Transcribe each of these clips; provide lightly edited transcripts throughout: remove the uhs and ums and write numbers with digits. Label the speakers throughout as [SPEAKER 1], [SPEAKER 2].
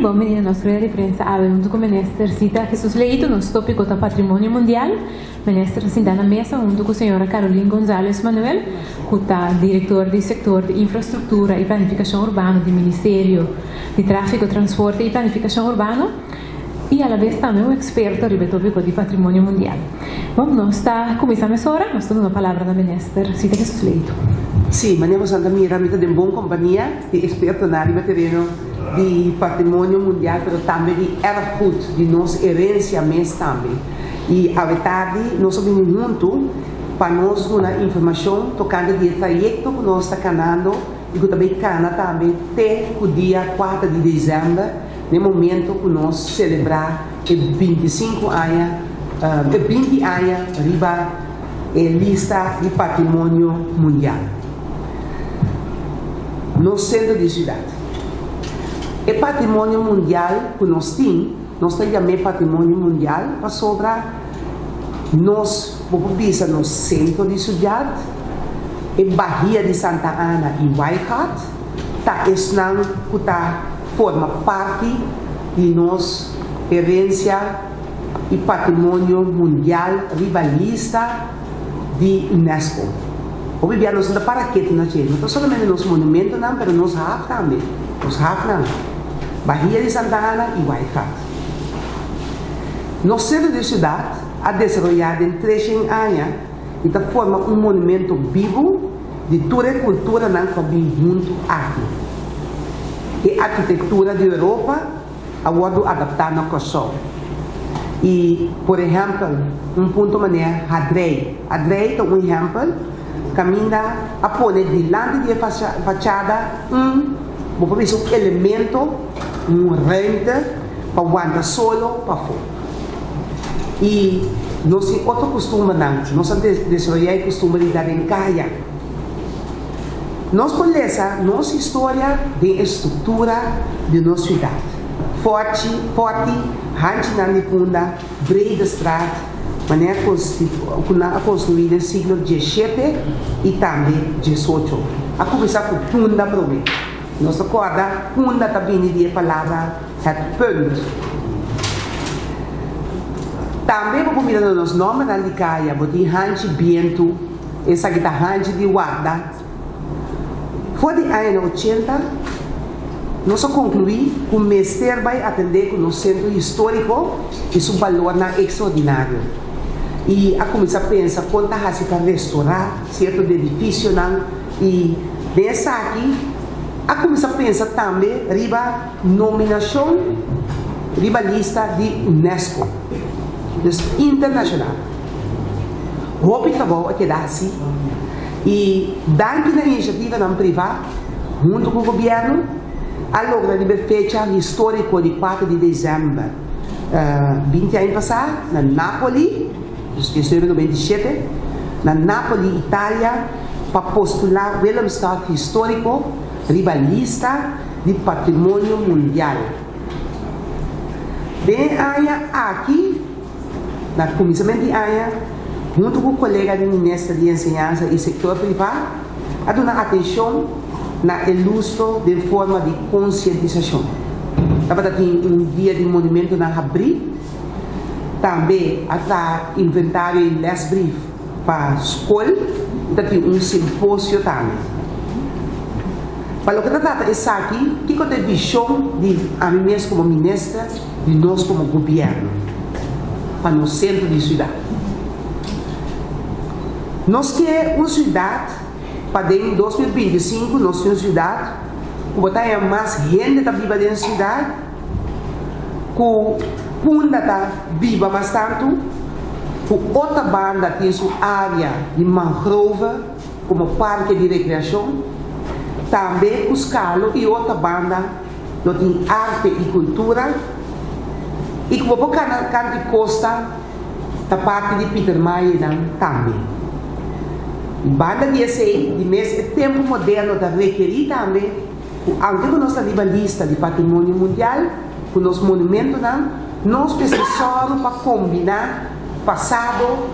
[SPEAKER 1] Bon bini na nos rueda di prensa awe huntu ku Minister Zita Jesus Leito. Nos tópiko ta Patrimonio Mundial. Minister ta sinta na mesa huntu ku señora Caroline Gonzalez Manuel, ku ta direktor di sektor di Infrastruktura i Planifikashon Urbano di Ministerio di Tráfiko, Transporte i Planifikashon Urbano i alabes tambe un eksperto riba e tópiko di Patrimonio Mundial. Bon, nos ta kuminsá mesora. Nos ta duna palabra na Minister Zita Jesus Leito.
[SPEAKER 2] Sí, manera boso ta mira mi ta den bon kompania di ekspertonan riba tereno di patrimonio mundial pero tambe di erfgoed, di nos herencia mes tambe. Y awe tardi nos a bini hunto pa nos duna informacion tocante di e trayecto cu nos ta canando y cu ta bay cana tambe te cu dia cuater di december n'e momento cu nos celebra e binticinco aña, e binti aña riba e lista di patrimonio mundial. Nos sentro di siudat. E patrimonio mundial ku nos tin, nos ta yam'é patrimonio mundial pasobra nos, bo por bisa nos sentro di siudat, e bahia di Santa Ana i Waaigat ta esnan ku ta forma parti di nos herensia i patrimonio mundial riba lista di UNESCO. Hopi bia nos no ta para ketu na dje, no ta solamente nos monumentonan pero nos haf tambe, nos hafnan, Bahia di Santa Ana i Waaigat. Nos sentro di siudat a desaroyá den treshen aña i ta forma un monumento bibu di tur e kulturanan ku a bin huntu aki. E arkitektura di Europa, a wòrdu adaptá na Kòrsou. I, por ehèmpel, un punto manera Hadrei. Hadrei ta un ehèmpel kaminda a pone dilanti di e fachada un, bo por bisa un elemento, un ruimte pa wanta solo pafó. I nos tin otro kustumbernan. Nos a desaroyá e kustumber di da den kaya. Nos por lesa nos historia den e struktura di nos siudat. Fòrchi, fòrti, hanchinan di Punda, Breedestraat, manera ku nan a konstruí den siglo diesshete i tambe diesocho. A kuminsá ku Punda promé. Nos ta kòrda Punda ta bini di e palabra het punt. Tambe bo por mira na nos nòmbernan di kaya, bo tin hanchi bientu. Esaki ta hanchi di warda. For di añanan ochenta nos a konkluí ku mester bai atendé ku nos sentro históriko i su balornan ekstraordinario i a kuminsá pensa kon ta hasi pa restorá sierto di edifisionan i den esaki a kuminsá pensa tambe riba nominashon riba lista di UNESCO, dus internashonal. Hopi trabou a keda hasi i danki na inisiativanan privá huntu ku gobièrnu a logra riba e fecha históriko di kuater di desèmber 20 aña pasá na Napoli, 1997, na Napoli, Italia pa postulá Willemstad Históriko riba lista di Patrimonio Mundial. Den e aña aki. Na kuminsamentu di aña, huntu ku kolega di Minister di Enseñansa i sektor privá, a duna atenshon na e lustro den forma di konsientisashon. Tabata tin un dia di monumentonan habrí, tambe a traha inventario i lèsbrief pa skol i ta tin un simposio tambe. Pa loke ta trata esaki, kiko ta e vishon di ami mes komo minister? di nos komo gobièrnu pa nos sentro di siudat. Nos ke un siudat pa den 2025 nos tin un siudat ku bo ta haña mas hende ta biba den siudat, ku Punda ta biba mas tantu, ku Otabanda tin su área di mangrove komo parke di rekreashon, tambe ku Skalo i Otabanda. Lo tin arte i kultura i ku bo por kana kantu i kosta ta parti di Pietermaaiennan tambe. I banda di esei, di mes e tempu moderno ta rekerí tambe ku aunke ku nos ta riba lista di patrimonio mundial ku nos monumentonan, nos mester sòru pa kombiná pasado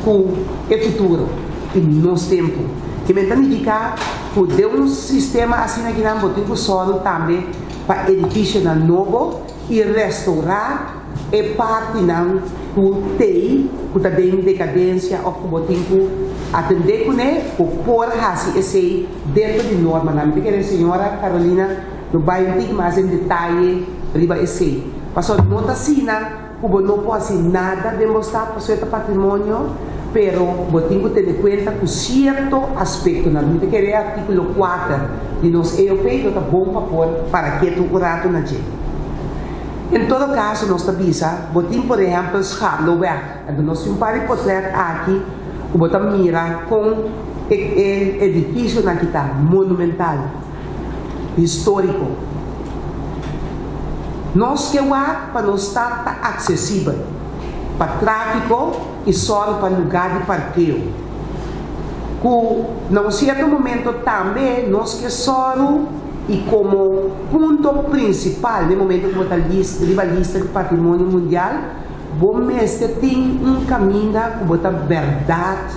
[SPEAKER 2] ku e futuro i nos tempu. Kimen ta nifiká? Ku den un sistema asina kinan bo tin ku sòru tambe pa edifisionan nobo i restourá e partinan ku t'ei ku ta den dekadensia òf ku bo tin ku atendé kuné, bo por hasi esei dentro di normanan. Mi ta kere señora Carolina lo bai un tiki mas den detaye riba esei. Pasobra no ta asina ku bo no por hasi nada den bo stad pasobra e ta patrimonio, pero bo tin ku tene kuenta ku sierto aspektonan. Mi ta kere e artíkulo kuater di nos EOP lo ta bon pa por para ketu un ratu na dje. En todo kaso nos ta bisa bo tin por ehèmpel Scharloweg, anto nos tin un par di potrèt aki ku bo ta mira kon e e edifisionan aki ta monumental. Históriko. Nos ke wak pa nos stad ta aksesibel pa tráfiko i sòru pa lugá di parkeo. Ku na un sierto momento tambe nos ke sòru i komo punto prinsipal den momento ku bo ta riba lista di patrimonio mundial, bo mester tin un kaminda ku bo ta bèrdat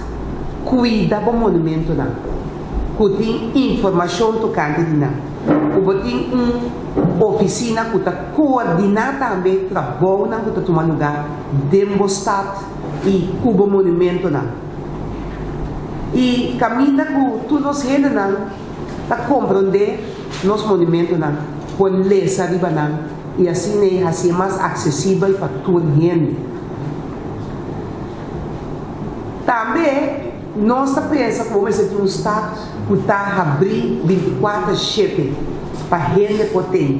[SPEAKER 2] kuida bo monumentonan. Ku tin informashon tokante di nan. Ku bo tin un ofisina ku ta koordiná tambe trabounan ku ta tuma lugá den bo stat i ku bo monumentonan. I kaminda ku tur nos hendenan ta komprondé nos monumentonan, por lesa riba nan i asina e hasié mas aksesibel pa tur hende. Tambe. Nos ta pensa ku bo mester tin un stat ku ta habrí bintikuater shete pa hende por ten.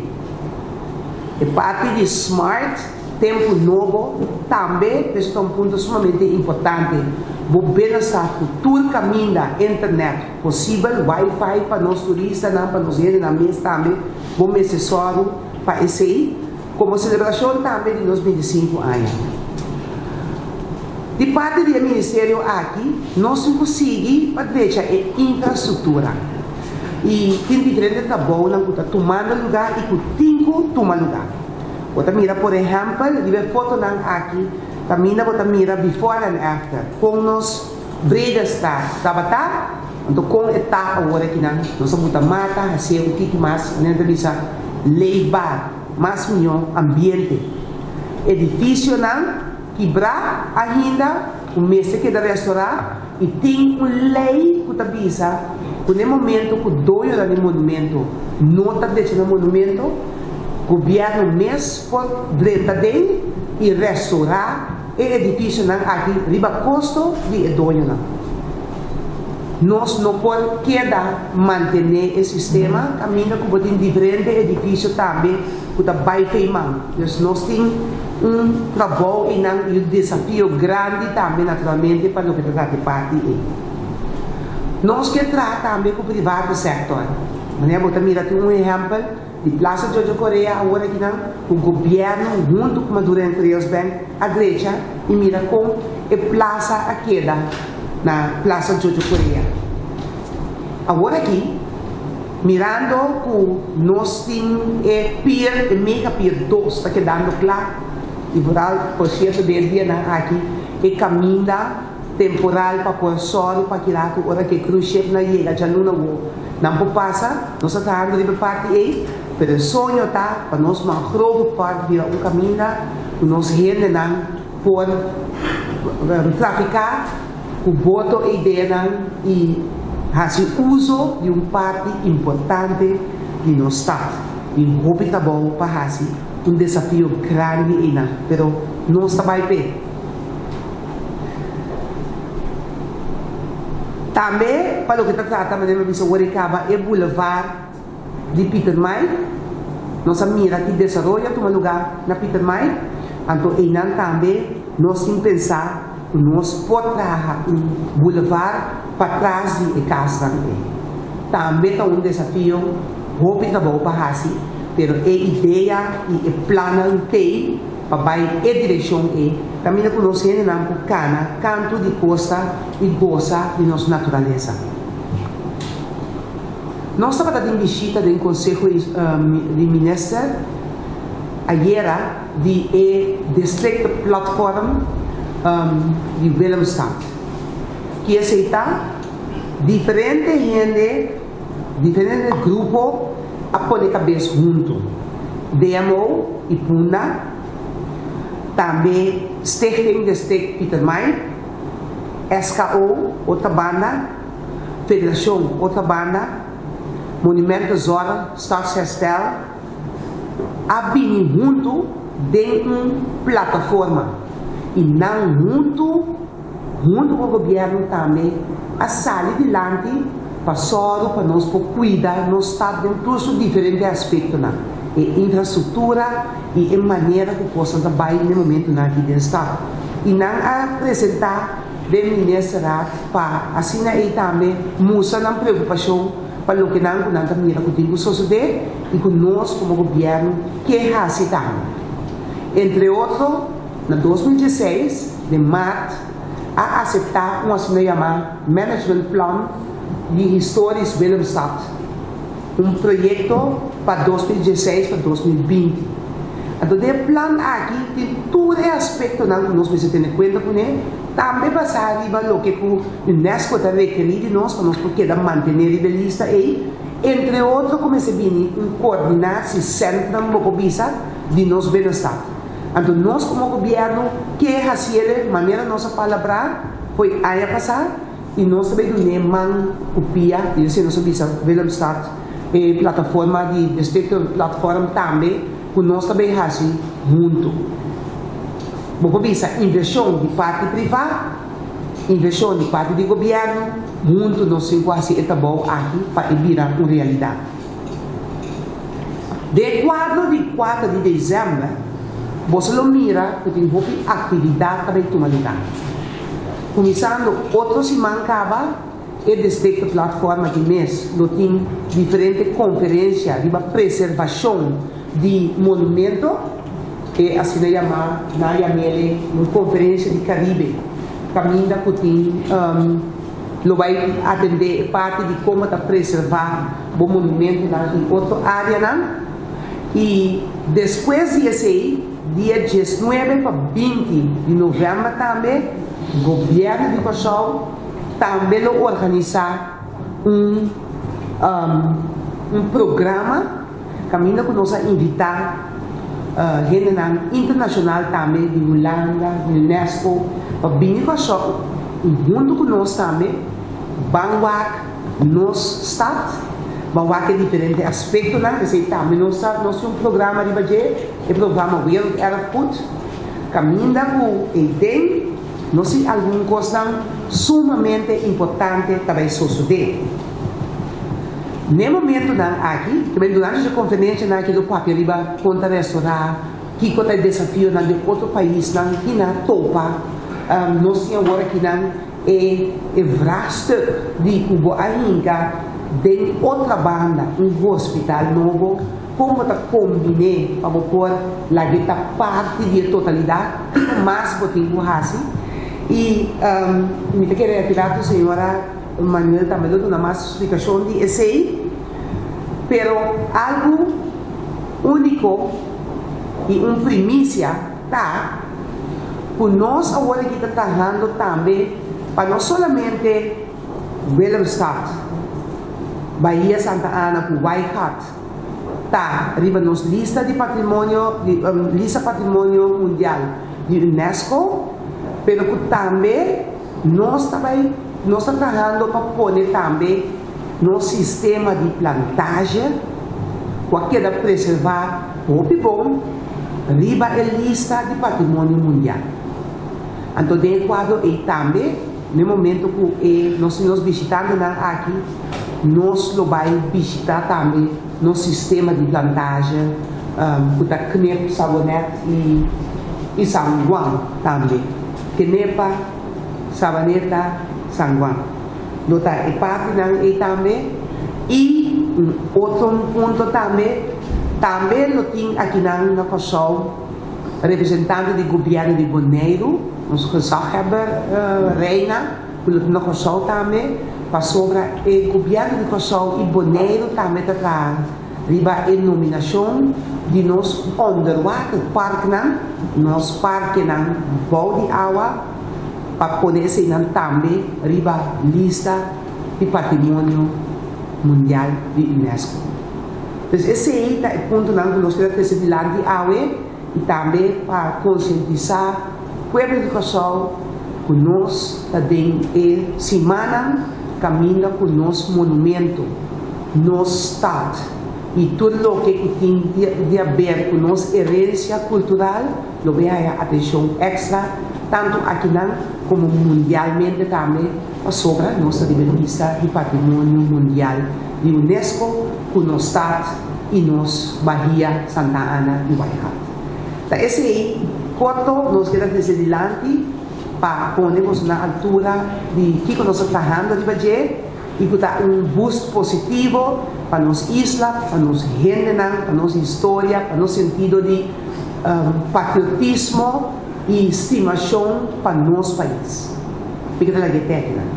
[SPEAKER 2] E parti di smart, tempu nobo, tambe mester ta un punto sumamente importante. Bo bienestar ku tur kaminda internet posibel, wifi pa nos turistanan, pa nos hendenan mes tambe, bo mester sòru pa esei. Komo selebrashon tambe di nos bintisinku aña. Di parti di e ministerio aki nos tin ku sigui pa drecha e infrastruktura i tin diferente trabounan ku ta tumando lugá i ku tin ku tuma lugá. Bo ta mira por ehèmpel riba e fotonan aki kaminda bo ta mira before and after kon nos Bredestraat tabata anto kon e ta awor akinan. Nos a buta mata hasié un tiki mas manera ta bisa leefbaar. Mas mihó ambiente. Edifisionan kibrá ainda ku mester keda restorá i tin un lei ku ta bisa ku na e momento ku doñonan di monumento no ta drecha nan monumento, gobièrnu mes por drenta den i restorá e edifisionan aki riba kosto di e doñonan. Nos no por keda mantené e sistema kaminda ku bo tin diferente edifisio tambe ku ta bai feiman. Dus nos tin un trabou einan i un desafio grandi tambe naturalmente pa loke ta trata e parti ei. Nos ke traha tambe ku private sector. Manera bo ta mira tin un ehèmpel di Plaza Jojo Correa awor akinan ku gobièrnu huntu ku Maduro en Creos Bank a drecha i mira kon e plaza a keda na Plaza Jojo Correa. Awor aki mirando ku nos tin e pier, e mega pier dos ta kedando kla i vooral por sierto den e dianan aki e kaminda temporal pa por sòru pa kila ku ora ku e cruise shipnan yega djaluna awo nan por pasa. Nos ta trahando riba e parti ei, pero e soño ta pa nos mangrove park bira un kaminda ku nos hendenan por trafiká ku boto e ideanan i hasi uso di un parti importante di nos stat. Tin hopi trabou pa hasi, un desafio grandi einan, pero nos ta bai p'e. Tambe pa loke ta trata manera mi a bisa wor e kaba e boulevard di Pietermaai, nos a mira ki desaroyo a tuma luga na Pietermaai, anto einan tambe nos tin pensa ku nos por traha un boulevard patras di e kasnan ei. Tambe ta un desafio, hopi trabou pa hasi, pero e idea i e plannan t'ei. Pa bai e direkshon ei, kaminda ku nos hendenan por kana kantu di kosta i gosa di nos naturalesa. Nos tabata tin bishita den Konseho di Minister ayera di e Districtplatform di Willemstad. Ki esei ta? Diferente hende, diferente grupo a pone kabes huntu. DMO i Punda, tambe Stichting District Pietermaai, SKO, Otrabanda, Federashon Otrabanda, Monumentenzorg Stadsherstel a bini huntu den un plataforma i nan huntu huntu ku gobièrnu tambe a sali dilanti pa sòru pa nos por kuida nos stad den tur su diferente aspektonan, e infrastruktura i e manera ku kosnan ta bai n'e momentunan aki den stad. I nan a presentá den Ministerraad pa asina ei tambe mustra nan preokupashon pa loke nan ku nan ta mira ku tin ku sosodé i ku nos komo gobièrnu ke hasi tambe. Entre otro, na 2016, den mart, a aseptá un asina yamá Management Plan di Historisch Willemstad, un proyekto pa 2016 pa 2020. Anto den e plan aki tin tur e aspektonan ku nos mester tene kuenta kuné, tambe basá riba loke ku UNESCO ta rekerí di nos pa nos por keda mantené riba e lista ei, entre otro ku mester bini un koordinatiecentrum, bo por bisa, di nos Willemstad. Anto nos komo gobièrnu ke hasiele manera nos a palabrá fo'i aña pasá i nos ta bai dun'é man ku pia i esei nos a bisa Willemstad e plataforma di distrikto platform tambe ku nos ta bai hasi huntu. Bo por bisa invershon di parti privá, invershon di parti di gobièrnu, huntu nos tin ku hasi e trabou aki pa e bira un realidat. Den e kuadro di kuater di desèmber, boso lo mira ku tin hopi aktividat ta bai tuma lugá. Kuminsando otro siman kaba, e Distrikto Platform aki mes lo tin diferente konferensia riba preservashon di monumento, e asina yamá nan yam'ele un konferensia di Karibe, kaminda ku tin lo bai atendé e parti di komo ta preservá bo monumentonan i otro áreanan. I despues di esei, dia diesnuebe pa binti di novèmber tambe, Gobièrnu di Kòrsou tambe lo organisá un un programa kaminda ku nos a invitá hendenan internashonal tambe di Hulanda, di UNESCO pa bini Kòrsou i huntu ku nos tambe ban wak nos stad, ban wak e diferente aspektonan, esei tambe nos ta nos tin un programa riba dje, e programa Werelderfgoed, kaminda ku eiden nos tin algun kosnan sumamente importante ta bai sosodé. N'e momentonan aki, ta bai durante dje konferenshanan aki lo papia riba kon ta restorá, kiko ta e desafionan den otro paisnan, kina topa nos tin awor akinan. E e vraagstuk di ku bo a hinka den otra banda un hospital nobo, kon bo ta kombiné pa bo por lag'é ta parti di e totalidat? Kiko mas bo tin ku hasi? I mi ta kere retirá ku señora Manuel tambe lo duna mas splikashon di esei, pero algu úniko i un primisia ta ku nos awor aki ta trahando tambe pa no solamente Willemstad, Bahia Santa Ana ku Waaigat ta riba nos lista di patrimonio di lista patrimonio mundial di UNESCO, pero ku tambe nos ta bai nos ta trahando pa pone tambe nos sistema di plantage ku a keda preservá hopi bon riba e lista di patrimonio mundial. Anto den e kuadro ei tambe, n'e momento ku e nos tin nos bishitantenan aki, nos lo bai bishitá tambe nos sistema di plantage ku ta Knip, Sabonet i i San Juan tambe. Kenepa, Sabaneta, San Juan. Lo ta e partinan ei tambe. I un otro punto tambe, tambe lo tin akinan na Kòrsou representante di gobièrnu di Boneiru, nos gezaghebber Reina ku lo tin na Kòrsou tambe, pasobra e gobièrnu di Kòrsou i Boneiru tambe ta traha riba e nominashon di nos onderwaterparknan, nos parkenan bou di awa, pa pone eseinan tambe riba lista di Patrimonio Mundial di UNESCO. Pues esei ta e puntonan ku nos ker a trese dilanti awe i tambe pa konsientisá pueblo di Kòrsou ku nos ta den e simannan kaminda ku nos monumento, nos stat i tur loke ku tin di haber ku nos herensia kultural lo bay haya atenshon èkstra tantu akinan komo mundialmente tambe pasobra nos ta riba e lista di patrimonio mundial di UNESCO ku nos stat i nos Bahia Santa Ana di Waaigat. Ta esei korto nos keda trese dilanti pa pone boso na altura di kiko nos ta trahando riba dje i ku ta un boost positivo pa nos isla, pa nos hendenan, pa nos historia, pa nos sentido di patriotismo i stimashon pa nos pais. Mi ke ta laga e tèkinan.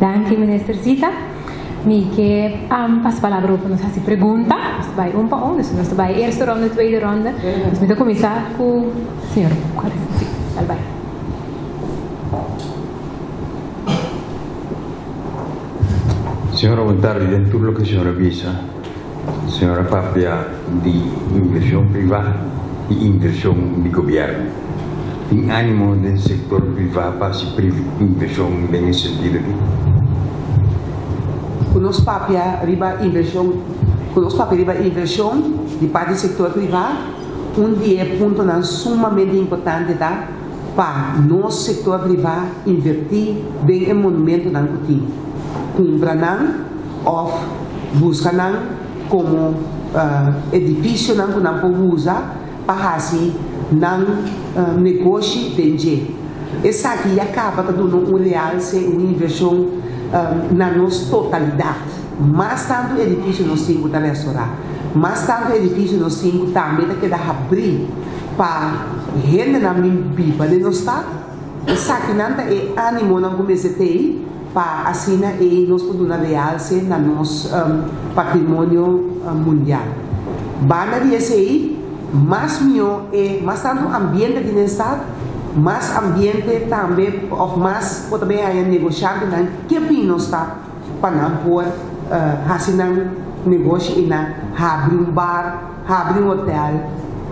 [SPEAKER 1] Danki Minister Zita. Mi ke pasa palabra pa nos hasi pregunta. Nos ta bai un pa un, dus nos ta bai eerste ronde, tweede ronde. Dus mi ta kuminsá ku señor Sí, dal bai.
[SPEAKER 3] Señora bon tardi, den tur loke señora bisa. Señora papia di inversion priva y inversion di gobierno. Tin animo den sector priva pa haci inversion den e sentido aki?
[SPEAKER 2] Cu nos papia riba inversion, cu nos papia riba inversion di parti sector priva, un di e puntonan sumamente importante ta pa nos sector priva inverti den e monumentonan cu tin, cumpra nan, òf buska nan komo edifisionan ku nan por usa pa hasi nan negoshi den dje. Esaki ya kaba ta duna un realse, un invershon na nos totalidat. Mas tantu edifisio nos tin ku ta restorá, mas tantu edifisio nos tin ku tambe ta keda habrí pa hendenan bin biba den nos stat. Esakinan ta e animonan ku mester t'ei pa asina ei nos por duna realse na nos patrimonio mundial. Banda di esei, mas mihó e mas tantu ambiente tin den stad, mas ambiente tambe òf mas bo ta bay haña negoshantenan ke bin nos stad pa nan por hasi nan negoshi einan, habri un bar, habri un hotel,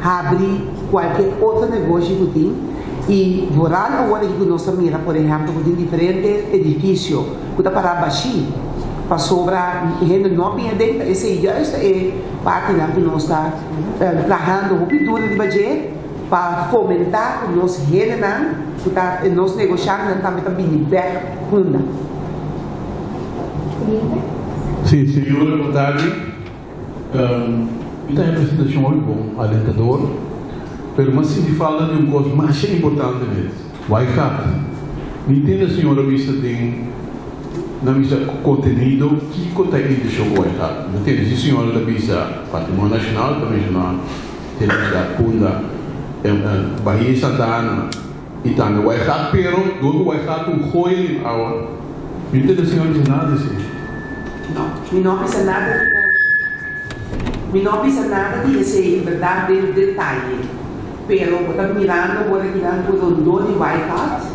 [SPEAKER 2] habri cualkier otro negoshi cu tin y vooral awor aki cu nos ta mira por ehempel cu tin diferente edificio cu ta para bashi pasobra hende no a bin aden ta esey juist ta e partinan cu nos ta trahando hopi duro riba dje pa fomenta cu nos hendenan cu ta nos negoshantenan tambe ta bini bek hunda.
[SPEAKER 1] Siguiente.
[SPEAKER 4] Si, señora, bon tardi. Mi ta haña presentashon hopi bon, alentador, pero mi a sinti falta di un kos masha importante mes, Waaigat. Mi ntende señor a bisa den nan bisa kontenido kiko ta e intenshon ku Waaigat. Mi ntende si señor ta bisa Patrimonio Nashonal ta menshoná Televisá, Punda, Bahia Santa Ana i tambe Waaigat, pero dor ku Waaigat ta un joya den awa, Mi no ta señor bisa nada di esei.
[SPEAKER 2] No, mi no a bisa nada di Mi no a bisa nada di esei en berdad den detaye. Pero bo ta mirando ora ki nan ku rondó di Waaigat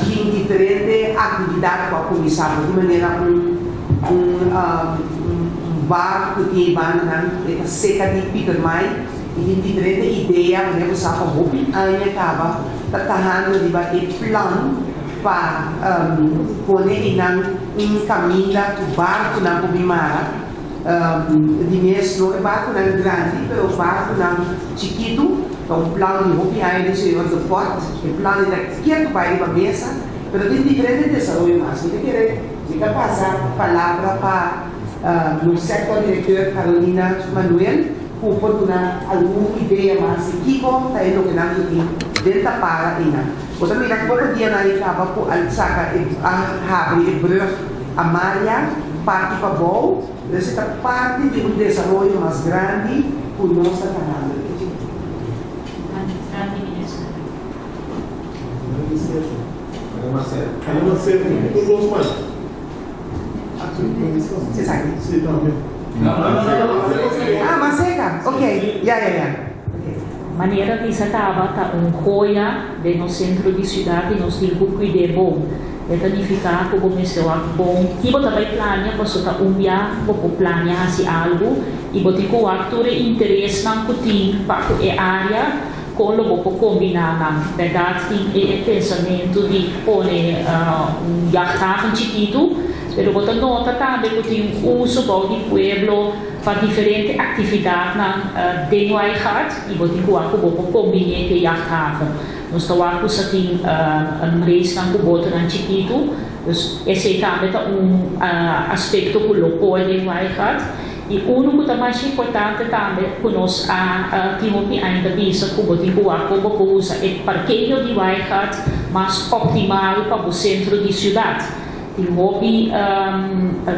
[SPEAKER 2] tin diferente aktividat ku a kuminsá. Por di manera un un un bar ku tin e bandanan e ta seka di Pietermaai i tin diferente idea manera bo sa pa hopi aña kaba ta tahando riba e plan pa pone einan un kaminda ku barkunan por bin mara. Di mes no e barkunan grandi, pero barkunan chikitu. Ta un plan di hopi aña di señor De Port. E plan ei ta ketu bai riba mesa, pero tin diferente desaroyo mas. Mi ta kere, mi ta pasa palabra pa nos sector directeur Carolina Manuel ku por duna algun idea mas di kiko ta e lokenan ku tin den tapara einan. Bo ta mira poko dianan e kaba ku a saka e a habri e brug Amalia parti pabou, pero esei ta parti di un desaroyo mas grandi ku nos ta trahando riba dje. Ah, mas seka, ok, ya ya ya.
[SPEAKER 5] Manera bisa kaba ta un joya den nos sentro di siudat i nos tin ku kuid'é bon. E ta nifiká ku bo mester wak bon ki bo ta bai plania paso ta un bia bo por plania hasi algu i bo tin ku wak tur e interesnan ku tin pa ku e área kon lo bo por kombiná nan. Bèrdat tin e pensamentu di pone un jachthaven chikitu pero bo ta nota tambe ku tin un uso bou di pueblo pa diferente aktividatnan den Waaigat i bo tin ku wak ku bo por kombiné ku e jachthaven. Nos ta wak ku sa tin reisnan ku botonan chikitu, dus esei tambe ta un aspekto ku lo por den Waaigat. I unu ku ta masha importante tambe ku nos a tin hopi aña ta bisa ku bo tin ku wak kon bo por usa e parkeo di Waaigat mas optimal pa bo sentro di siudat. Tin hopi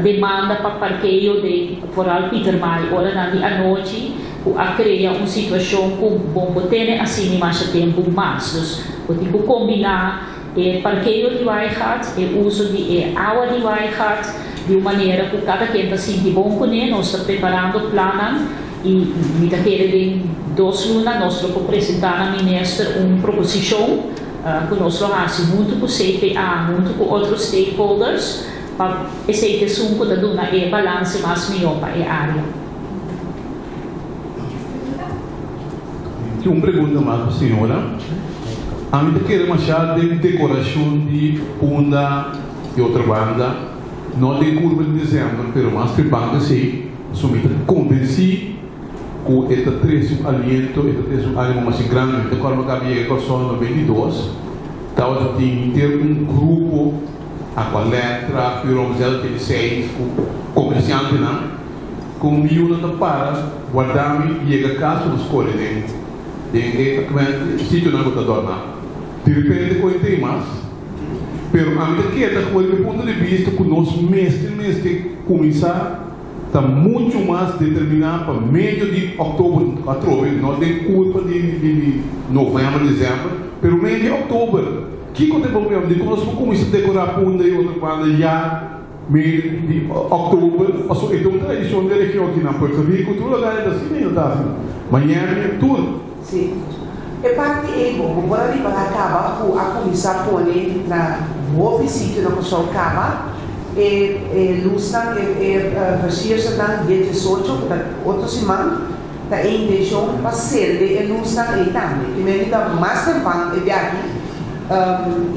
[SPEAKER 5] demanda pa parkeo den vooral Pietermaai oranan di anochi ku a krea un situashon ku bo por tene asina masha tempu mas. Dus bo tin ku kombiná e parkeo di Waaigat, e uso di e awa di Waaigat di un manera ku kada ken ta sinti bon kuné. Nos ta preparando plannan i mi ta kere den dos luna nos lo por presentá na minister un proposishon. Ku nos lo hasi huntu ku CPA, huntu ku otro stakeholders, pa esei ta esun ku ta duna e balanse mas mihó pa e área.
[SPEAKER 4] Tin un pregunta mas pa señora. Ami ta kere mashá den dekorashon di Punda i otro banda, no den kurba di desèmber, pero mas trempan ku esei, pasobra mi ta konvensí ku e ta trese un aliento, e ta trese un ánimo masha grandi. Mi ta kòrda mi kaba yega Kòrsou na 92, tabata tin henter un grupo, Aqualectra, Curom ZLT6, ku komersiantenan, ku mi yunan ta para warda mi yega kas pa nos kore den den e sitionan ku ta dòrná. Di repente ku e tin mas, pero ami ta keda ku e punto di bista ku nos mester mester kuminsá. Ta muchu mas determiná pa medio di òktober, atrobe no den kurpa di novèmber, desèmber, pero medio di òktober. Kiko ta e problema? Dikon nos por kuminsá dekorá Punda i otro banda ya medio di òktober? Pasobra e ta un tradishon den region aki na Puerto Rico, tur lugá e ta asina i no ta asina. Miami, tur.
[SPEAKER 2] Sí. E parti ei bo, bo por a ripará kaba ku a kuminsá pone na hopi sitio na Kòrsou kaba e e lusnan, e e versiersernan dia 18 ku ta otro siman, ta e intenshon pa sende e lusnan ei tambe. Primer di ta mas tempan e biahi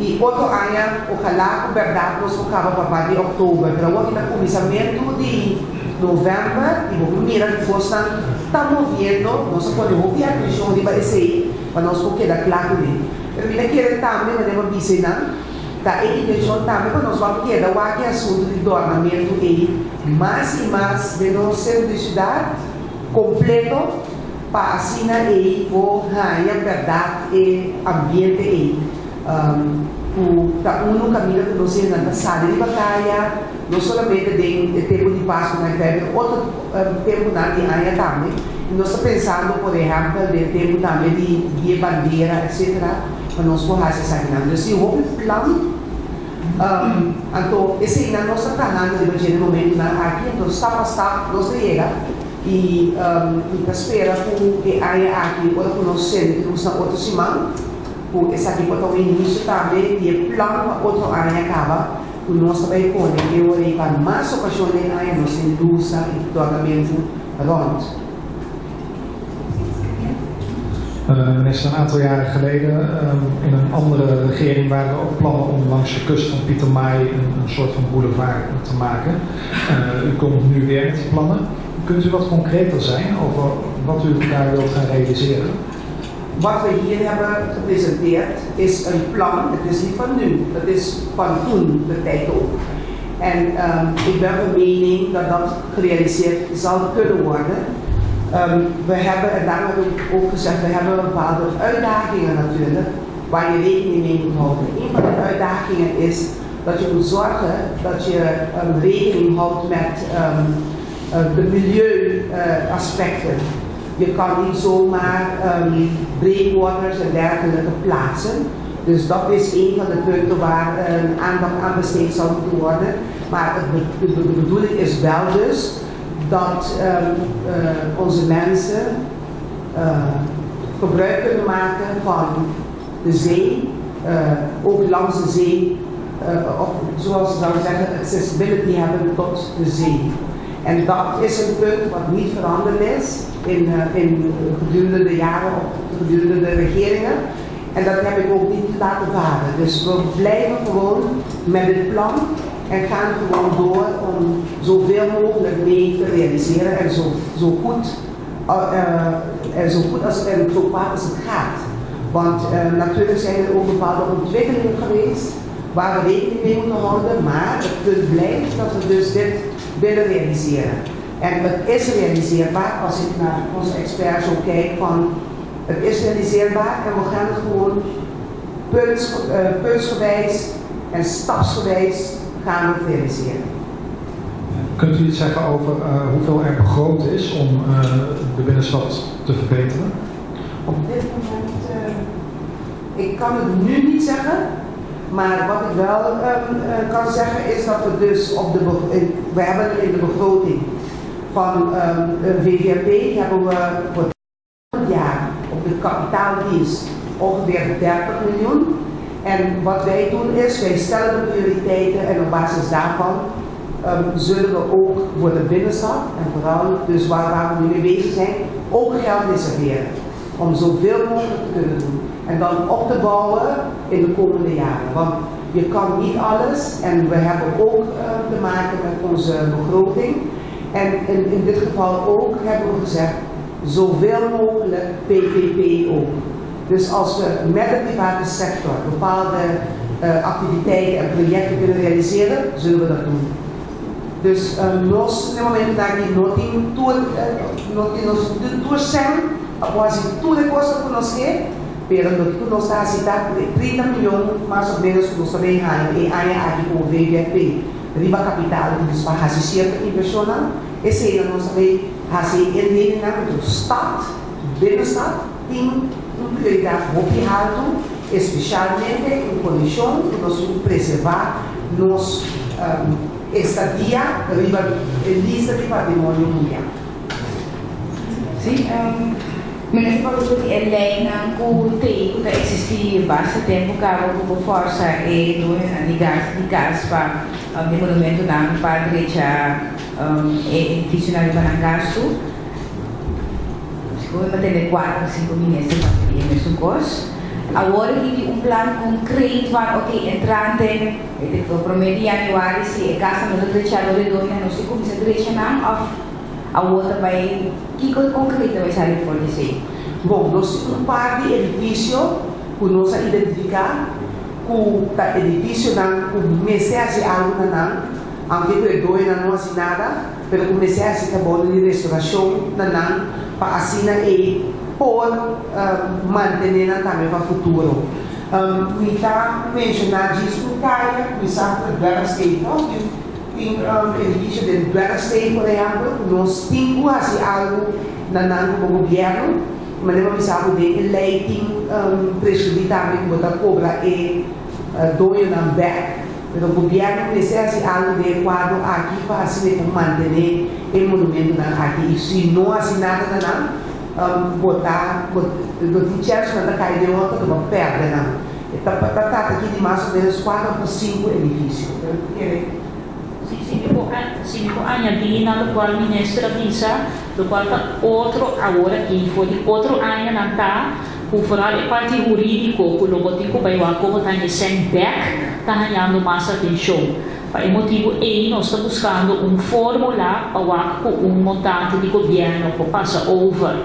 [SPEAKER 2] i otro aña ojalá ku bèrdat nos por kaba pa pa di òktober, pero awor aki ta kuminsamentu di novèmber i bo por mira ku kosnan ta moviendo, nos a pone hopi atenshon riba esei pa nos por keda kla kuné. Pero mi ta kere tambe manera bo a bisa einan, ta e intenshon tambe pa nos wak keda wak e asuntu di dòrnamentu ei mas i mas den nos sentro di siudat kompleto pa asina ei por haña bèrdat e ambiente ei ku ta unu kaminda ku nos hendenan ta sali riba kaya, no solamente den e tempu di Pasku na Navidad pero otro tempunan di aña tambe. I nos ta pensando por ehèmpel den tempu tambe di Dia Bandera etcetera pa nos por hasi esakinan. Dus tin hopi plan anto eseinan nos ta trahando riba dje na momentunan aki anto stap pa stap nos ta yega i mi ta spera ku e aña aki ora ku nos sende lus na otro siman ku esaki por ta un inisio tambe di e plan pa otro aña kaba. Ku nos ta bai pone e ora ei pa mas okashon den aña nos tin lusa i tratamentu rònt.
[SPEAKER 6] Minister, een aantal jaren geleden in een andere regering waren er ook plannen om langs de kust van Pietermaai een, een soort van boulevard te maken. U komt nu weer met die plannen. Kunt u wat concreter zijn over wat u daar wilt gaan realiseren?
[SPEAKER 2] Wat we hier hebben gepresenteerd is een plan, het is niet van nu, het is van toen de tijd ook. En ik ben van mening dat dat gerealiseerd zal kunnen worden. We hebben, en daarom heb ik ook gezegd, we hebben bepaalde uitdagingen natuurlijk, waar je rekening mee moet houden. Een van de uitdagingen is dat je moet zorgen dat je rekening houdt met de milieuaspecten. Je kan niet zomaar breakwaters en dergelijke plaatsen. Dus dat is een van de punten waar aandacht aan besteed zal moeten worden. Maar het, de bedoeling is wel dus dat onze mensen gebruik kunnen maken van de zee, ook langs de zee, of zoals ze zouden zeggen, accessibility hebben tot de zee. En dat is een punt wat niet veranderd is in gedurende de jaren of gedurende de regeringen. En dat heb ik ook niet laten varen. Dus we blijven gewoon met dit plan en gaan gewoon door om zoveel mogelijk mee te realiseren en zo goed als en zo kwaad als het gaat. Want natuurlijk zijn er ook bepaalde ontwikkelingen geweest waar we rekening mee moeten houden, maar het punt blijft dat we dus dit willen realiseren. En het is realiseerbaar als ik naar onze experts zo kijk van het is realiseerbaar en we gaan het gewoon puntsgewijs en stapsgewijs gaan we het realiseren.
[SPEAKER 6] Kunt u iets zeggen over hoeveel er begroot is om de binnenstad te verbeteren?
[SPEAKER 2] Op dit moment, ik kan het nu niet zeggen, maar wat ik wel kan zeggen is dat we dus op de, we hebben in de begroting van VVRP hebben we voor het jaar op de kapitaaldienst ongeveer 30 miljoen. En wat wij doen is, wij stellen de prioriteiten en op basis daarvan zullen we ook voor de binnenstad en vooral dus waar we nu mee bezig zijn, ook geld reserveren. Om zoveel mogelijk te kunnen doen. En dan op te bouwen in de komende jaren. Want je kan niet alles en we hebben ook te maken met onze begroting. En in dit geval ook hebben we gezegd, zoveel mogelijk PPP ook. Dus als we met de private sector bepaalde activiteiten en projecten kunnen realiseren, zullen we dat doen. Dus nos, na e momento aki no tin tur, no tin nos tur sèn, após tur e kos ku nos ke, pero loke nos ta sita 30 mion mas o ménos ku nos ta bin haña e aña aki ku VVRP riba kapitaal, dus pa hasi sierto invershon, esei nos ta bin hasi indeling di stad, binnenstad, tin un prioridat hopi haltu, espesialmente den kondishon ku nos preservá nos estadia riba lista di patrimonio mundial.
[SPEAKER 7] Si, minister, pa e lei ku tin ku ta eksistí basta tempu kaba ku forsa e doño di gas di kas pa di monumentonan pa drecha e edifisio pa nan gastu. Sigur m'a kuater, sinku minister pa e mesun kos. Awor tin un plan konkreto van oké, entrante, weet ik veel, promé di yanüari, si e kas no drecha dor e doño, nos ta kuminsá drecha nan, òf awor tambe, kiko konkreto bai sali for di esei?
[SPEAKER 2] Bon, nos un par di edifisio ku nos a identifiká, ku ta edifisionan ku mester hasi algu na nan, aunke ku e doño no hasi nada, pero ku mester hasi trabou di restourashon na nan, pa asina e por mantené nan tambe pa futuro. Mi ta menshoná djis un kaya, mi sa ku Dwergsteeg, no? Tin edifisio di Dwergsteeg, por ehèmpel, nos tin ku hasi algu na nan komo gobièrnu, manera mi sa ku den e lei tin preskribí tambe ku ta kobra e doñonan bèk. Pero gobièrnu mester hasi algu den kuadro aki pa asina por mantené e monumentonan aki. I si no hasi nada na nan, bo ta no tin chèns ku nan ta kai den otro, ku bo pèrdè nan. Ta trata aki di mas o ménos 4 òf 5 edifisio. Pero kere
[SPEAKER 5] Si, si mi por añadí na lokual minister a bisa, lokual ta otro awor aki, for di otro aña nan ta, ku vooral e parti hurídiko, ku lo bo tin ku bai wak kon ta sèn bèk, ta hañando mas atenshon. Pa e motibu ei nos ta buskando un fórmula pa wak ku un montante di gobièrnu por pasa over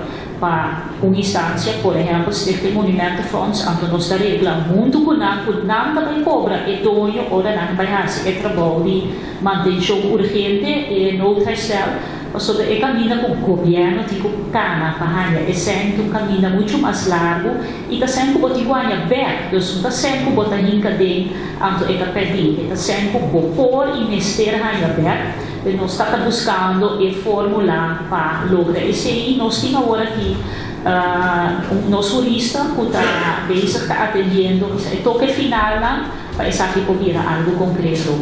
[SPEAKER 5] pa un instansia, por ehèmpel, Stichting Monumentenfonds, anto nos ta regla huntu ku nan, ku nan ta bai kobra e doño ora nan bai hasi e trabou di mantenshon urgente e noodherstel, pasobra e kaminda ku gobièrnu tin ku kana pa haña e sèn un kaminda muchu mas largu i ta sèn ku bo tin ku haña bèk, dus no ta sèn ku bo ta hinka den anto e ta pèrdí, e ta sèn ku bo por i mester haña bèk, i nos ta buskando e fórmula pa logra esei. Nos tin awor aki nos hurista ku ta bezig, ta atendiendo e toke final nan pa esaki por bira algu konkreto.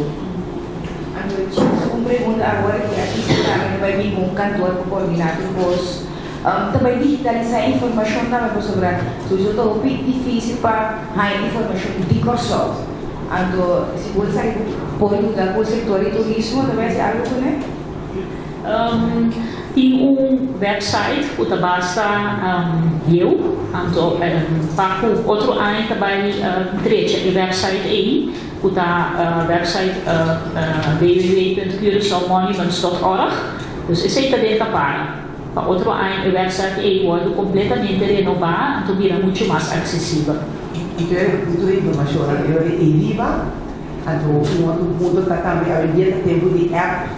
[SPEAKER 7] Un pregunta awor ku aki tambe bai bin un kantoor pa koordiná tur kos. Ta bai digitalisá e informashon tambe pasobra souiso ta hopi difísil pa haña informashon di Kòrsou. Anto si bo esaki por yuda ku e sektor di turismo ta bai hasi algu kuné?
[SPEAKER 5] Tin un website ku ta basta bieu, anto pa ku otro aña ta bai drecha e website ei ku ta website www.curaçaomonuments.org. Dus esei ta den tapara. Pa otro aña e website ei wòrdu kompletamente renobá anto bira muchu mas aksesibel.
[SPEAKER 2] Anto e punto di informashonnan e ora ei riba, anto un otro punto ta tambe awendia ta tempu di app,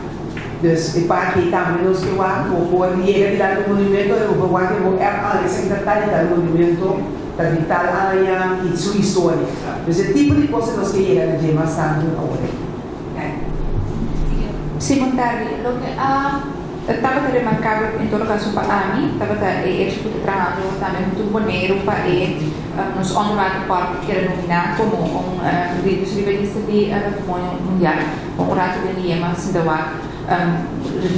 [SPEAKER 2] dus e parti ei tambe nos ke wak, bo por yega dilanti un monumento i bo por wak den bo app, ah esaki ta tal i tal monumento, ta di tal aña i su historia. Dus e tipo di kos nos ke yega na dje mas tantu awor ei.
[SPEAKER 8] Sí, bon tardi. Loke a tabata remarkabel en todo kaso pa ami tabata e echo ku ta trahando tambe huntu ku Boneiru pa e nos onderwaterpark keda nominá komo un riba lista di patrimonio mundial. Bon, un ratu den Liema sinta wak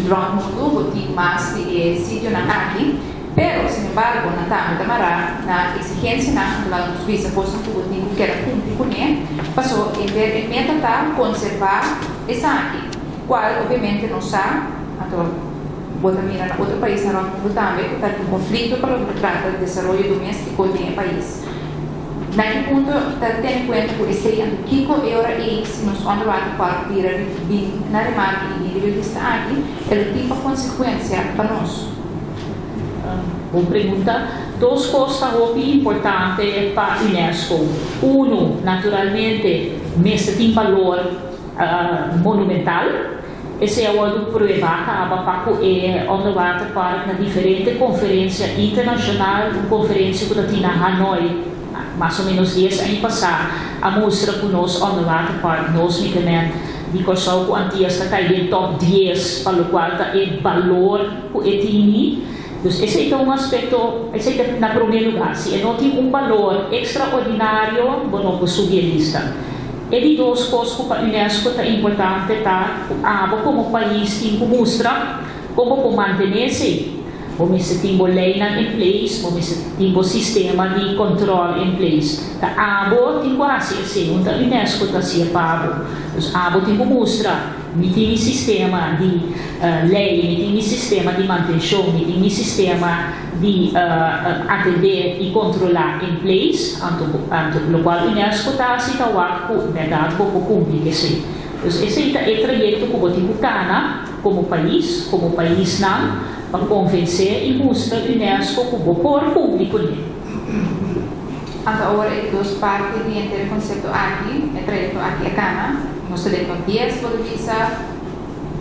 [SPEAKER 8] rònt mundu bo tin mas di e sitionan aki. Pero, sin embargo, nan tambe ta mará na exigencianan ku laga nos bisa kosnan ku bo tin ku keda kumpli kuné, paso henter e meta ta konservá esaki, kual obviamente nos sa, anto bo ta mira na otro paisnan rònt mundu tambe ku ta tin konflikto pa loke ta trata desaroyo doméstiko den e pais. Na ki punto ta tene kuenta ku esei? Anto kiko e ora ei si nos onderwaterpark bira bin na remarke i bin riba e lista aki, e lo tin pa konsekuensia pa nos?
[SPEAKER 5] Bon pregunta. Dos kos ta hopi importante pa UNESCO. Unu, naturalmente, mester tin balor monumental. Esei a wòrdu pruebá kaba pa ku e Onderwaterpark na diferente konferensia internashonal. Un konferensia ku ta tin na Hanoi mas o ménos dies aña pasá a mustra ku nos Onderwaterpark, nos Mikemen di Kòrsou ku Antias ta kai den tòp dies pa lokual ta e balor ku e tini. Dus esei ta un aspekto, esei ta na promé lugá. Si e no tin un balor ekstraordinario, bo no por subi e lista. E di dos kos ku pa unesco ta importante ta ku abo komo pais tin ku mustra kon bo por mantené esei. Bo mester tin bo leinan in place, bo mester tin bo sistema di kòntròl in place. Ta abo tin ku hasi esei, no ta unesco ta hasié pa bo. Dus abo tin ku mustra. Mi tin mi sistema di lei, mi tin mi sistema di mantenshon, mi tin mi sistema di atendé i kontrolá in place, anto anto lokual unesco ta hasi ta wak ku bèrdat bo por kumpli ku esei. Dus esei ta e trayekto ku bo tin ku kana komo pais, komo paisnan, pa konvensé i mustra unesco ku bo por kumpli kuné.
[SPEAKER 8] Anto awor e di dos parti di henter e konsepto aki, e trayekto aki a kana, nos ta den nos dies por bisa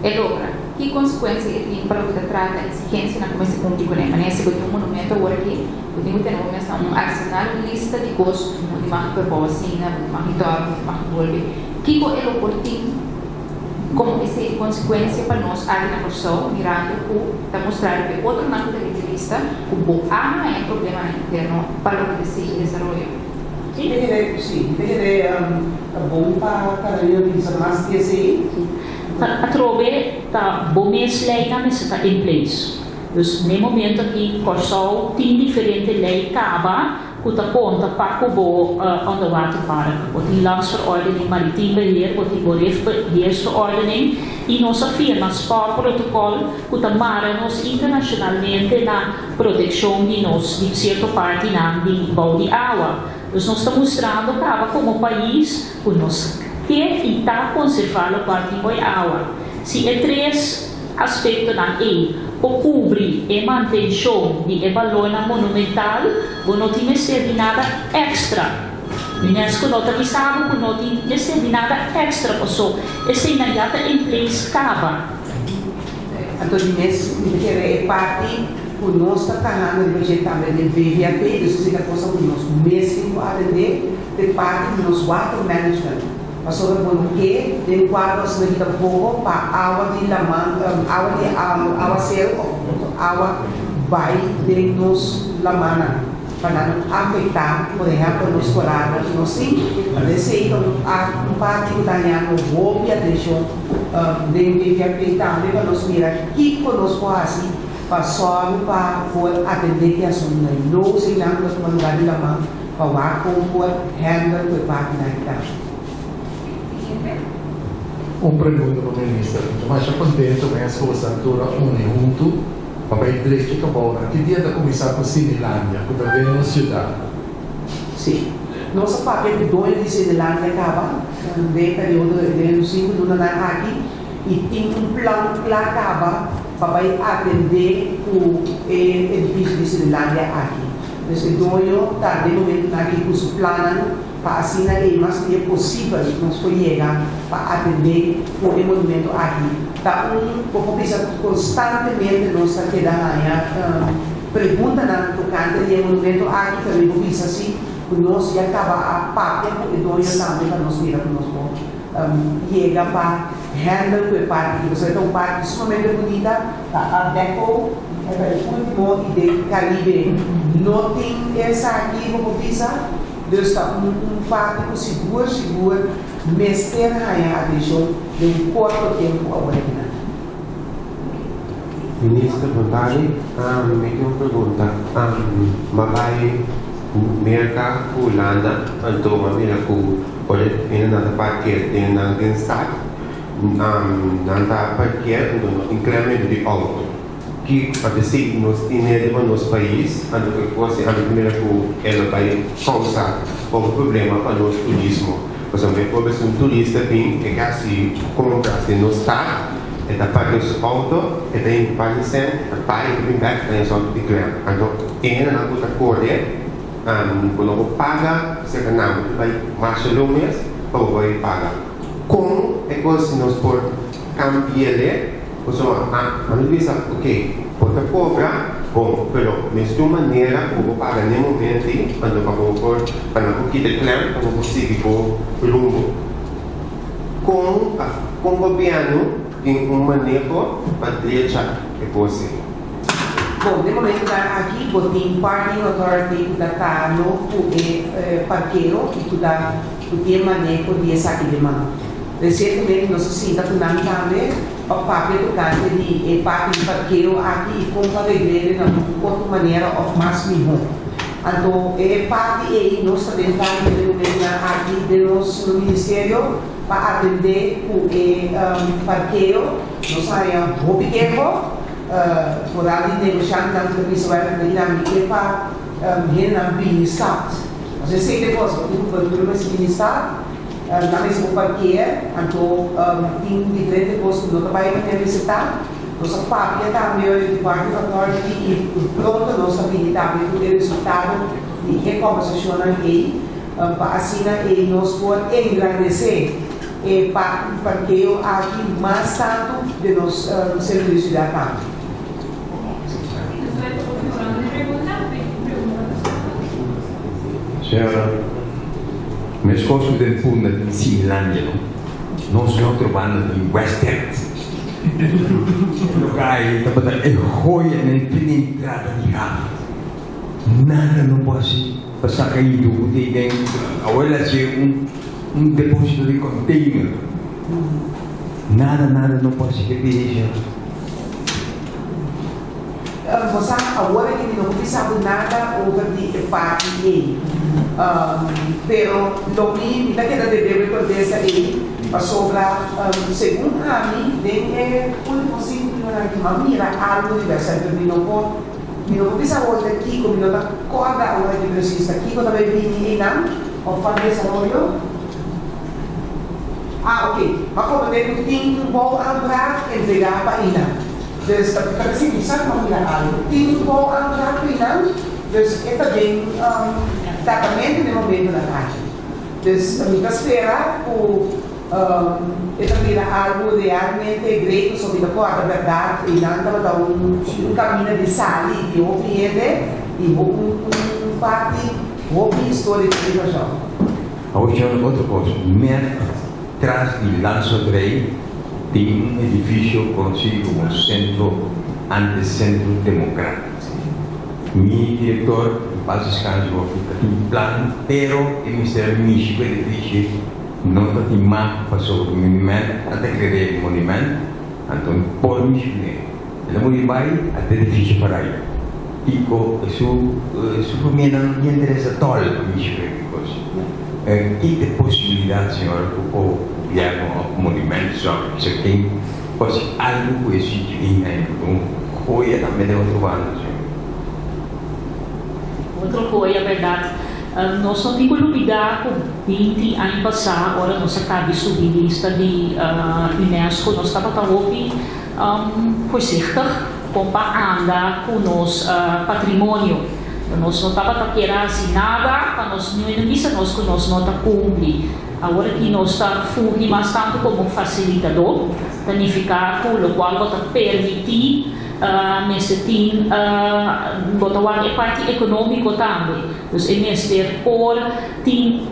[SPEAKER 8] e logra. Ki konsekuensia e tin pa loke ta trata eksigensianan ku mester kumpli kuné? Manera si bo tin un monumento awor aki, bo tin ku tene bo mes na un arsenal, un lista di kos ku bo tin mag perbou asina, bo tin mag hitòr, bo tin mag bolbe. Kiko e lo por tin komo esei di konsekuensia pa nos aki na Kòrsou, mirando ku ta mustra riba e otronan ku ta riba e lista ku bo a haña problemanan interno pa loke ta sigui desaroyo?
[SPEAKER 2] Mi ta kere, sí, mi ta kere ta bon pa Carolina bisa mas di esei.
[SPEAKER 5] Atrobe ta bo mes leinan mester ta in place. Dus n'e momento aki Kòrsou tin diferente lei kaba ku ta konta pa ku bo onderwaterpark. Bo tin Landsverordening Maritiem Beheer, bo tin bo Rifbeheersverordening i nos a firma SPAW-protokòl ku ta mara nos internashonalmente na protekshon di nos di sierto partinan di bou di awa. Dus nos ta mustrando kaba komo pais ku nos ke i ta konservá lokual tin bou awa. Si e tres aspektonan ei por kubri e mantenshon di e balornan monumental, bo no tin mester di nada èkstra. Unesco no ta bisa bo ku no tin mester di nada èkstra paso eseinan ya ta in place kaba.
[SPEAKER 2] Anto di mes mi ta kere e parti ku nos ta trahando riba dje tambe den VVAP, dus esei ta cosa ku nos mes tin ku atendé, ta e parti di nos water management. Pasobra bo no ke den kuadro asina kita poko pa awa di laman, awa di awaseru òf otro awa bai den nos lamannan pa nan no afektá por ehèmpel nos koralnan ku nos tin. Anto esei ta un parti ku ta hañando hopi atenshon den VVAP tambe pa nos mira kiko nos por hasi. pa sòru pa por atendé ku e asuntunan i nos einan ku ta tuma lugá di laman pa wak kon por handle ku e partinan aki tambe.
[SPEAKER 1] Siguiente.
[SPEAKER 9] Un pregunta pa minister. Mi ta masha contento mes cu boso a tura uni hunto pa bay drecha cabounan. Ki dia ta cuminsa cu Cinelandia cu ta den nos ciudad?
[SPEAKER 2] Sí. Nos a papia cu doño di Cinelandia caba den e periodo den e cinco lunanan aki y tin un plan cla caba pa bay atende cu e edificio di Cinelandia aki. Dus e doño ta den momentonan aki cu su plannan pa asina e mas dia posibel nos por yega pa atendé ku e monumento aki. Ta un bo por bisa ku konstantemente nos ta keda haña preguntanan tokante di e monumento aki, pero mi por bisa si ku nos ya kaba a papia ku e doño tambe pa nos mira ku nos por yega pa handle ku e parke aki, pasobra e ta un parke sumamente bunita, ta art deco, e ta e ultimo i den Caribe no tin esaki bo por bisa. Dus ta un un parti ku sigur sigur mester haña atenshon den un korto tempu awor akinan.
[SPEAKER 10] Minister Bontani, mi tin un pregunta. M'a bai Merka ku Hulanda, anto m'a mira ku ora hende nan ta parker den nan den stad, nan ta parker anto no tin klemento di outo. Ki a desi nos tin miedu pa nos pais, anto ku e kos di ami ta mira ku e lo bai kousa hopi problema pa nos turismo. Pasobra e pober si un turista bin e ke hasi kompras den nos stad, e ta parke su outo, e ta hinka par di sènt, e ta paga e ta bin bèk e ta haña su outo di klem. Anto e hendenan ku ta kore bo no por paga serka nan, bo ta bai masha leu mes pa bo bai paga. Kon e kos nos por Cambiele, pasobra a mi bisa ok, bo ta cobra, bon, pero mester un manera cu bo paga n'e momento ei, anto pa bo por, pa nan por kita e klem, pa bo por sigui bo rumbo. Con, con gobierno tin un maneho pa drecha e cos ei?
[SPEAKER 2] Bon, den momentonan aki bo tin Parking Authority cu ta tano cu e parkero y cu ta cu tin e maneho di esaki den man. Resientemente nos a sinta ku nan tambe pa papia tokante di e parti di parkeo aki i kon pa regl'e na un otro manera òf mas mihó. Anto e parti ei nos ta den tantu den momentunan aki den nos ministerio pa atendé ku e parkeo. Nos a haña hopi keho foral di negoshantenan ku ta bisa wèl ku nan mi ke pa hendenan bini stad. Nos esei ta e kos, bo tin ku verdura mester bini stad. Na mester bo parkeer, anto tin diferente kos ku no ta bai manera mester ta. Nos a papia tambe ora di Parking Authority i pronto nos ta bini tambe ku e resultado di e kòmbersashonnan ei pa asina ei nos por engrandesé e parti di parkeo aki mas tantu den nos sentro di siudat tambe.
[SPEAKER 3] Señora, meskos ku den Punda tin Similandia no, nos den otro banda tin West End. E loka ei tabata e hoya na e prima entrada di haf. Nada no por hasi pa saka idu ku tin den. Awor el a hasi un un deposito di container. Nada nada no por hasi ke pidi, señora.
[SPEAKER 2] Bo sa, awor aki mi no por bisa bo nada over di e parti ei. Pero lo mi, mi ta keda debe bo e kontesta ei, pasobra segun ami den e ultimo sinku lunanan aki mi a mira algu di Western, pero mi no por, mi no por bisa awor ta kiko, mi no ta kòrda awor aki presis ta kiko ta bai bini einan òf pa desaroyo. Ah, oke. Mi a komprendé ku tin un bouwaanvraag entregá pa einan. Dus ta ta kasi mi sa kuma mira algo. Tin un bou aanvraag pa nan, dus e ta den tratamento den momentonan aki. Dus mi ta spera ku e ta bira algo realmente great pasobra mi ta kòrda bèrdat einan tabata un un kaminda di sali di hopi hende i hopi un parti hopi historiko di Kòrsou.
[SPEAKER 3] Awor John otro kos, mèt tras di Landsloterij tin un edifisio konosí komo Sentro antes Sentro Democratico. Mi direktor, en pas deskanse hopi, ta tin plan pero e mester mishi ku edifisio no ta tin mag pasobra mi mèt a deklar'é monument anto mi por mishi kuné. El a muri bai ata edifisio parai. Kiko su su famianan no tin interes atòl pa mishi ku e kos. Ki ta e posibilidat, señora, ku por gobièrnu òf Monumentenzorg bisa ken por hasi algu ku e sitio ei na e un joya tambe den otro banda, señora?
[SPEAKER 5] Otro joya, bèrdat. Nos no tin ku lubidá ku 20 aña pasá ora nos a kabi subi lista di UNESCO nos tabata hopi voorzichtig kon pa anda ku nos patrimonio. Nos no tabata kier hasi nada pa nos no bisa nos ku nos no ta kumpli. Awor aki nos ta fungi mas tantu komo fasilitadó, ta nifiká ku lokual bo ta permití mester tin bo ta wak e parti ekonómiko tambe. Dus e mester por tin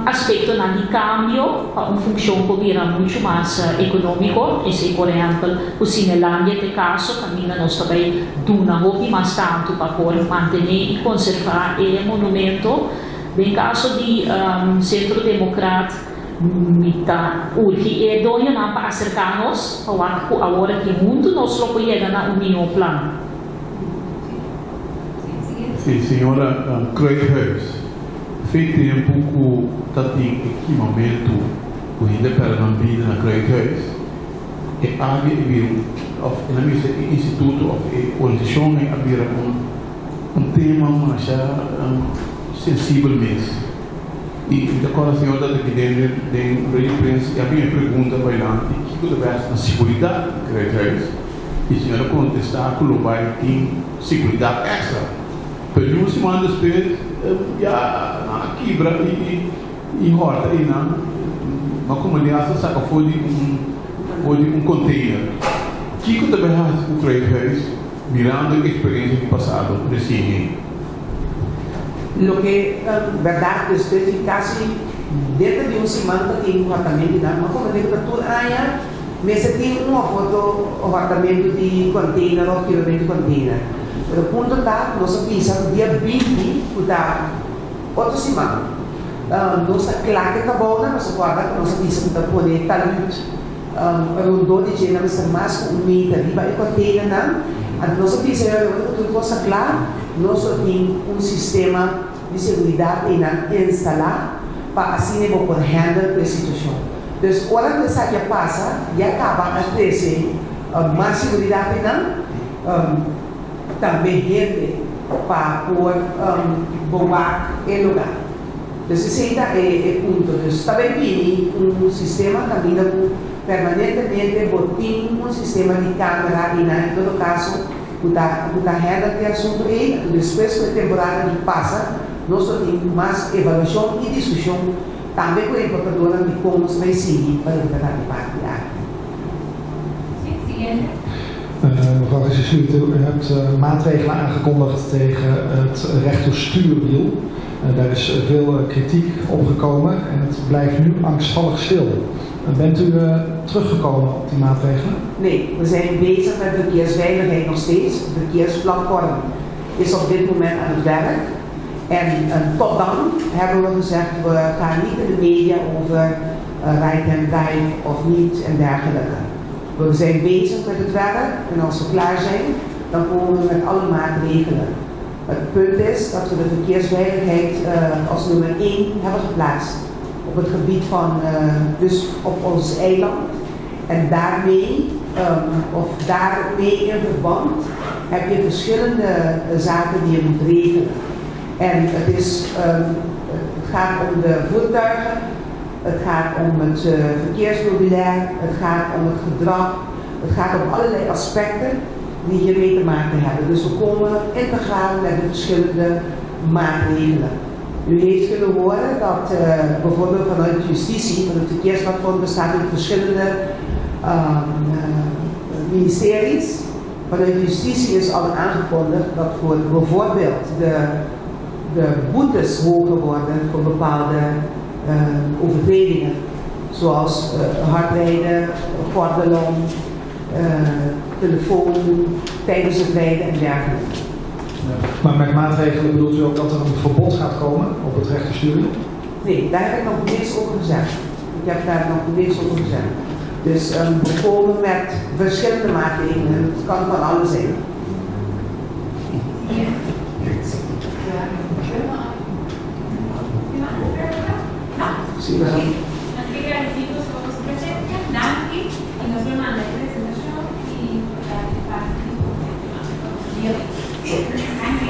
[SPEAKER 5] aspektonan di kambio pa un funshon por bira muchu mas ekonómiko. Esei por ehèmpel ku Sinelandia ta e kaso kaminda nos ta bai duna hopi mas tantu pa por mantené i konservá e monumento. Den kaso di Sentro Demokrat mi ta urgi e doñonan pa aserká nos pa wak ku awor aki huntu nos lo por yega na un mihó plan.
[SPEAKER 4] Sí, señora Kruithuis, fe tempu ku ta tin e kimamentu ku hende a pèrdè nan bida na Kruithuis, e área e bira un, òf e nan bisa e instituto òf e organisashon ei a bira un un tema masha sensibel mes. I mi ta kòrda señor ta aki den den rueda di prensa i a bin e pregunta bailanti kiko ta bèst na siguridat di Kruithuis. E señor a contesta cu lo bay tin seguridad extra. Pero di un siman despues ya nan a kibra y horta y nan a comende hasta saca for di un for di un container. Kico ta bay haci cu Kruithuis mirando e experiencia di pasado recien ey?
[SPEAKER 2] Loke ta berdad despues di casi denter di un siman ta tin hortamento di nan. Ma comende cu ta tur aña. Mester tin un of otro hòrtamentu di kònteiner òf kiramentu di kònteiner. Pero punto ta ku nos a bisa ku dia 20, ku ta otro siman, nos ta kla ku e kabounan. Nos a kòrda ku nos a bisa ku ta pone talut rondó di dje, nan mester mas ku un meter riba e kònteinernan. Anto nos a bisa e ora ku tur kos ta kla, nos lo tin un sistema di seguridat einan instalá pa asina bo por handle ku e situashon. Dus ora ku esaki a pasa ya kaba a trese mas seguridat einan, tambe hende pa por bewaak e lugar. Dus esei ta e punto. Dus ta bai bini un sistema kaminda ku permanentemente bo tin un sistema di kamera einan en todo kaso ku ta ku ta handle e asuntu ei. Anto despues ku e temporada di pasa nos lo tin mas evaluashon i diskushon Tambe ku e importadornan di kon nos bai sigui pa loke ta trata e parti aki.
[SPEAKER 1] Sí, siguiente.
[SPEAKER 6] Mevrouw Visser-Schuit, u hebt maatregelen aangekondigd tegen het rechterstuurwiel. Daar is veel kritiek op gekomen en het blijft nu angstvallig stil. Bent u teruggekomen op die maatregelen?
[SPEAKER 2] Nee, we zijn bezig met verkeersveiligheid nog steeds. Het verkeersplatform is op dit moment aan het werk. En tot dan hebben we gezegd, we gaan niet in de media over right hand drive of niet en dergelijke. We zijn bezig met het werk en als we klaar zijn, dan komen we met alle maatregelen. Het punt is dat we de verkeersveiligheid als nummer 1 hebben geplaatst op het gebied van, dus op ons eiland. En daarmee, of daarmee in verband, heb je verschillende zaken die je moet regelen. En het gaat om de voertuigen, het gaat om het verkeersmeubilair, het gaat om het gedrag, het gaat om allerlei aspecten die hiermee te maken hebben. Dus we komen integraal met de verschillende maatregelen. U heeft kunnen horen dat bijvoorbeeld vanuit justitie, want het verkeersplatform bestaat uit verschillende ministeries. Vanuit justitie is al aangekondigd dat voor bijvoorbeeld de boetes hoger worden voor bepaalde overtredingen. Zoals hardrijden, gordel om, telefoon tijdens het rijden en dergelijke.
[SPEAKER 6] Ja. Maar met maatregelen bedoelt u ook dat er een verbod gaat komen op het rechterstuurwiel?
[SPEAKER 2] Nee, daar heb ik nog niks over gezegd. Ik heb daar nog niks over gezegd. Dus we komen met verschillende maatregelen. Het kan van alles zijn. Sí,
[SPEAKER 1] Nos ke gradisí boso pa boso presensia. Danki i nos lo manda e presentashon i ta di parti di boso dia di. Danki.